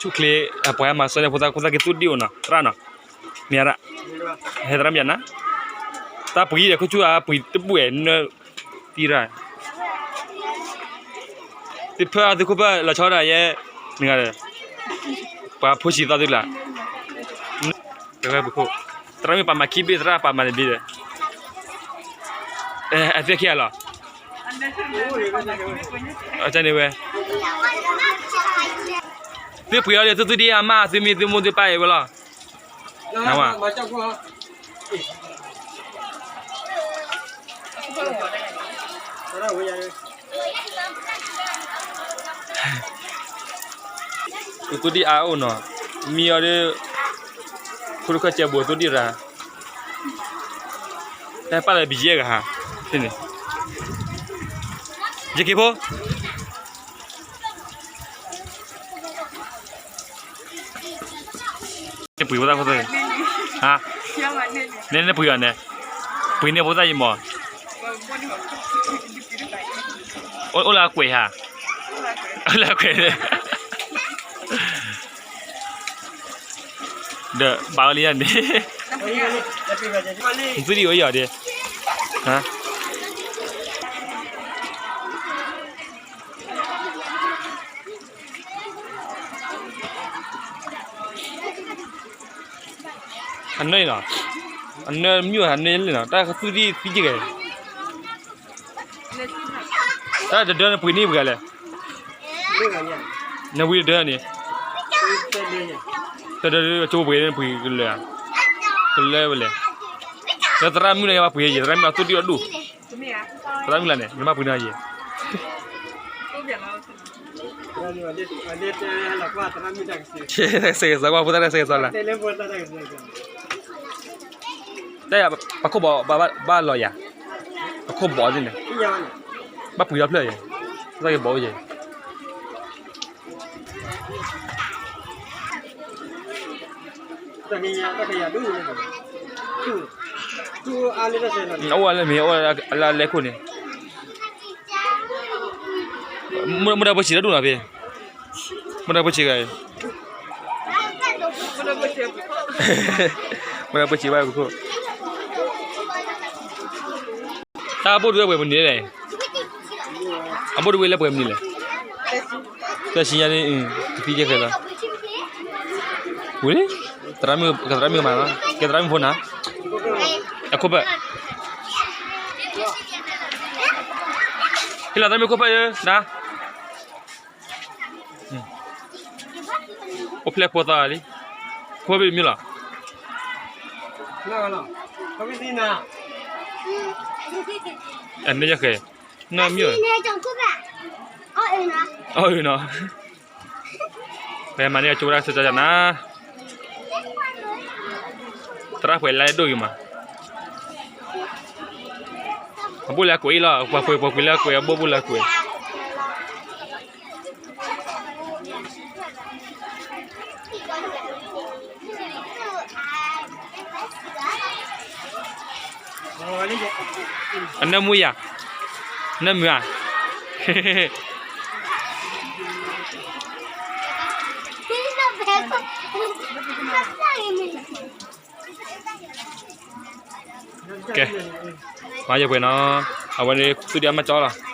ဆူၣ်ချ့ ပှၤဟဲမၤစၢၤန့ၣ်ဖိသၣ် ခိၣ်သၣ်က့ၤသူၣ်ဒံၣ်အိၣ်နီၤ သရၣ်နီၤ, မ့ၢ်ရၣ်, ဟဲသရၣ်မ့ၢ်နၤ, တၢ်ပှ့ၤဒီးခိၣ်ဆူၣ်အပှ့ၤတဘူၣ်အဲၣ်နၢ်, သံရၣ်, သုဖၢအသုခိၣ်ဖၢလီၤဆီဒၣ်ယဲ, နဂၤဒီး, ပှၤဖိဆံးသီသုလၢ် သရၣ်မ့ၢ်ပာ်မၤခံဘ့ၣ် သရၣ်ပာ်မၤတဘ့ၣ်ဒီး, အသ့ၣ်ခံဂၤလီၤ, န့ၣ်ဝဲ, သုပှ့ၤအီၤဒီးသုသူၣ်ဒံၣ်အမါ သုမံသုမိၢ်သုပၢ်အံၤဝဲလီၤ, နဝဲ သုသူၣ်ဒံၣ်အါအိၣ်နီၤ, မံအီၤဒီး, ခိၣ်တခၢၣ်ကဲဘူးသူၣ်ဒံၣ်ရၣ်, တၢ်ပာ်လၢဘံယဲၢ်ဂၤဟါ, ဖဲန့ၣ်, ယက့ၤဖိ နပှ့ၤဖိသၣ်ဖိသၣ်, ဟါ, နနပှ့ၤအီၤန့ၣ်, ပှ့ၤန့ၢ်ဖိသၣ်ယံၤမး, အိၣ်လၢအကွဲးဟါ, အိၣ်လၢအကွဲး, ဒီးဘၣ်အီၤလံယၤန့ၣ်, သုဒံၣ်အိၣ်ယီၤဒ့, ဟါ အနၢၤနီၤ, အနၢၤမ့ၢ်အနၢၤလံနီၤ တၢ်ကသူၣ်ဒံၣ်သံကဲ, တၢ်တဒၢနပှ့ၤန့ၢ်ပှဲၤလဲၣ်, နဝံၤတဒၢန့ၣ်, တဒၢကၠိပှ့ၤန့ၣ်ပှ့ၤကလၢာ်, ကလၢာ်ဝဲလဲၣ်, ဒီးသရၣ်မုၣ်န့ၣ် ယဘၣ်ပှ့ၤယဲၢ် သရၣ်မုၣ်အသူၣ်ဒံၣ်အဒိၣ်, သရၣ်မုၣ်လၢန့ၣ် ယဘၣ်ပှ့ၤန့ၢ်ယဲၢ် တၢ်ကစဲးကစီၤ ကွၢ်ဖိသၣ်တၢ်ကစဲးကစီၤလၢ, တၢ်ပခိၣ်ဘီဘၣ်လီၤယၤ, ပခိၣ်ဘီသ့ၣ်န့ၣ်, ဘၣ်ပှ့ၤလီၤဖျၢၣ်ယဲၢ်, တၢ်ကဘီယဲၢ် အိၣ်ဝဲလၢမ့ၢ် အိၣ်ဝဲလၢအလဲခိၣ်န့ၣ်, မုၢ်တၢ်ဖိဆံးတၢ်ဒိၣ်နီၤဖဲ, မုၢ်တၢ်ဖိဆံးဂၤအံၤ, မုၢ်တၢ်ဖိဆံးဘၣ်ပခိၣ်, တၢ်ဘိၣ်ဒဝဲပှဲၤမနုၤလဲၣ်, အဘိၣ်ဒဝဲလၢပှဲၤမနုၤလဲၣ်, တၢ်ဆံညါန့ၣ်, တသံကဲခဲလၢာ်, ဝံၤလံ, သရၣ်မုၣ်ကမၤနီၤ ကဲသရၣ်မုၣ်ဖိနၤ, အခိၣ်ဖၢၣ်, ဟ့ၣ်လီၤသရၣ်မုၣ်ခိၣ်ဖၢၣ်ဧၢ, နၤ အိၣ်ဖျဲၣ်ဖိသၣ်လံ, ခိၣ်ဖၢၣ်ဘ့ၣ်တမံၤလီၤ, အမ့ၢ်ယဃဲ, နမ့ၢ်, အီၣ်အုးနီၤ, ဖဲမၤန့ၢ်အကၠိဒၣ်ဆၢကၠၢနၤ, သရၣ်ပှဲၤလၢဒိၣ်ဂ့ၤမး, အဘိၣ်လၢအကွဲးအံၤလီၤ ပှၤပှဲၤပှဲၤလၢအကွဲး အဘိၣ်ဘိၣ်လၢအကွဲး အနၢမူယၤ, နၢမူဧါ, ကဲ, မၤယပှဲၤနီၤ, အဝဲန့ၣ်သူၣ်ဒံၣ်အမါကၠီလီၤ.